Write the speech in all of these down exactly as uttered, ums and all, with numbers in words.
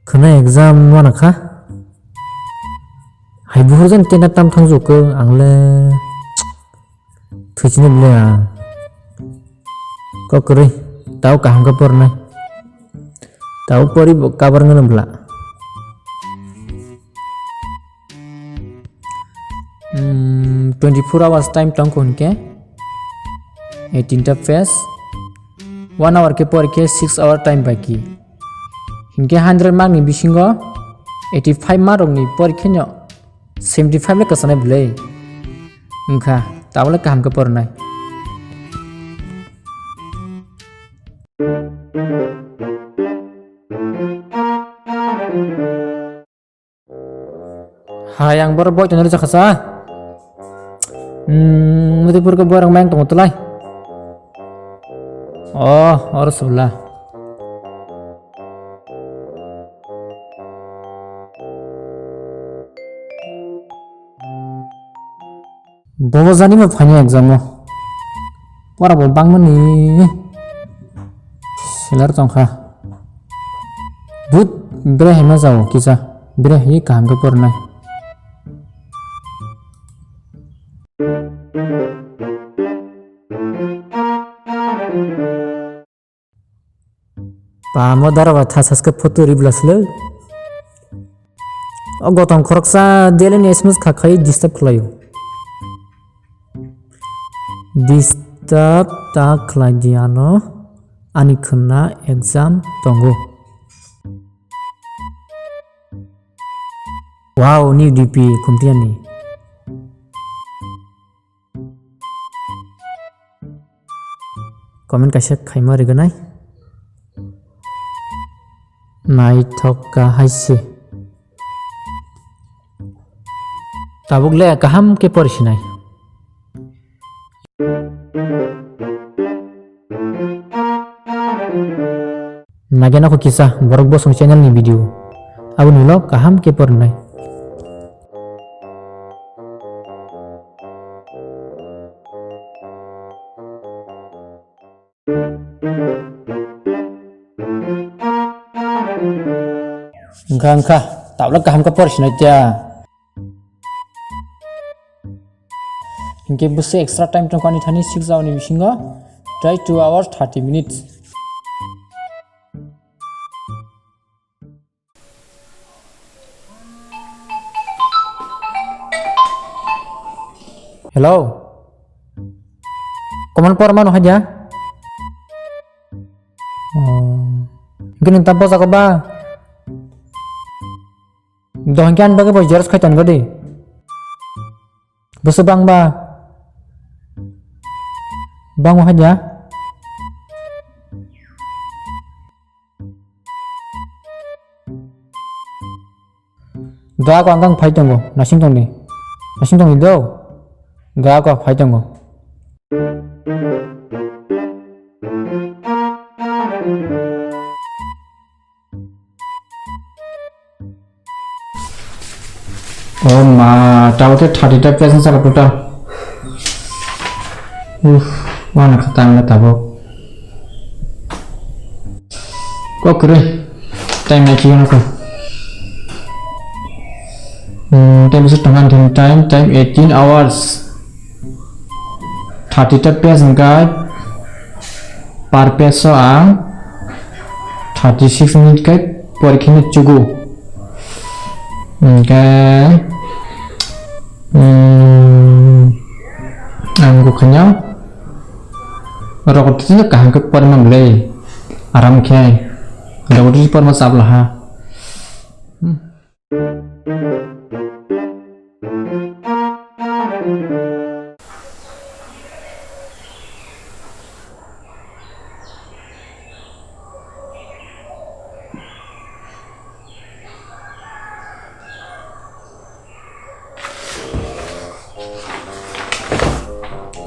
Khwna exam wana kha. Hai buhur jan tena tam thang jukho ang le. Thuchini bwle ang. Kok kwrwi. Tao kaham khe pornai. Tao pori bo kabar ngano bwla. Hmm, twenty-four hours time tongkho hinkhe. Eighteen ta phase. One hour khe porikhe six hour time baki. Hinkhe hundred mark ni bisingo eighty-five mark rokni porikhe no seventy-five le kwchanai bwle. Wngkha, tabole kaham khe pornai. Hai, ang borok boi tonwi rwchapkha sa. Hmm, mudi purkhe borok mayung tongo twlai. Oh, oro subla. Bobo jani ma phaini exam o. Pora bo bangmani selar tongkha. But bere hai ma jao kisa. Bere hai kaham khe pornai. Pamo dara ba tha saske photo ribla sle. O gotom khoroksa daily ni S M S kha khai disturb khlaio. Disturb ta khlai di ano, ani khwna exam tongo. Wow, new D P khumtiyani. Comment kaisa khaima riganai. Naithok ka hai se. Tabuk le kaham khe porisinai. Nagena kho kisa borok bosong channel ni video. Aboni ulo kaham khe pornai. Wngkha, wngkha, tabla kaham khe porisinai tiya. Hinkhe bwswk extra time tongkha ani thani six hour ni bisingo, tei two hours thirty minutes. Hello. Koman por mano haja? Oh. Gini tampo jago ba? Dohon khe ani bagwi bo xerox khai tongo di. Bwswk bang ba? Bango haja? Do ako ang kang phai tongo, nasing tongdi. Nasing tongdi do. Do ako phai tongo. Oh ma, tabuk khe thirty ta page wngkha total. Uff, wana kha tangla tabuk. Kok kwrwi. Time nai chigano kha. Hmm, time bwswk tongkha ani time, time eighteen hours. Thirty ta page hwnkhe per page o ang thirty six minute khe porikha ni chugo. Hwnkhe, hmm, ang gokhaino rokotwi kaham khe porima bwlwi aram khe rokotwi porma chabla ha. Hmm.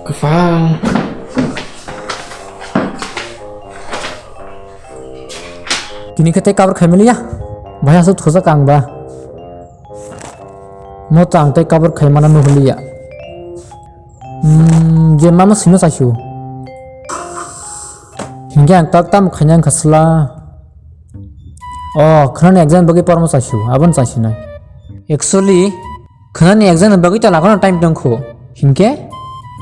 Kwphang. Tini khe tei cover khaimaliya. Bahai aswk thojak ang ba. Mo to ang tei cover khaimano nuhliya. Hmm, je mama sino saisio. Hinkhe ang tak tamo khaina wngkha sla. O, khwnani exam bagwi porma chaisu, abon chaisinai. Actually, khwnani exam bagwi ta lakhano time tongkho. Hinkhe,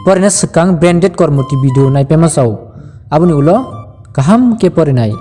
porina swkang branded kormo T V do nai pema sao. Aboni ulo kaham khe porinai.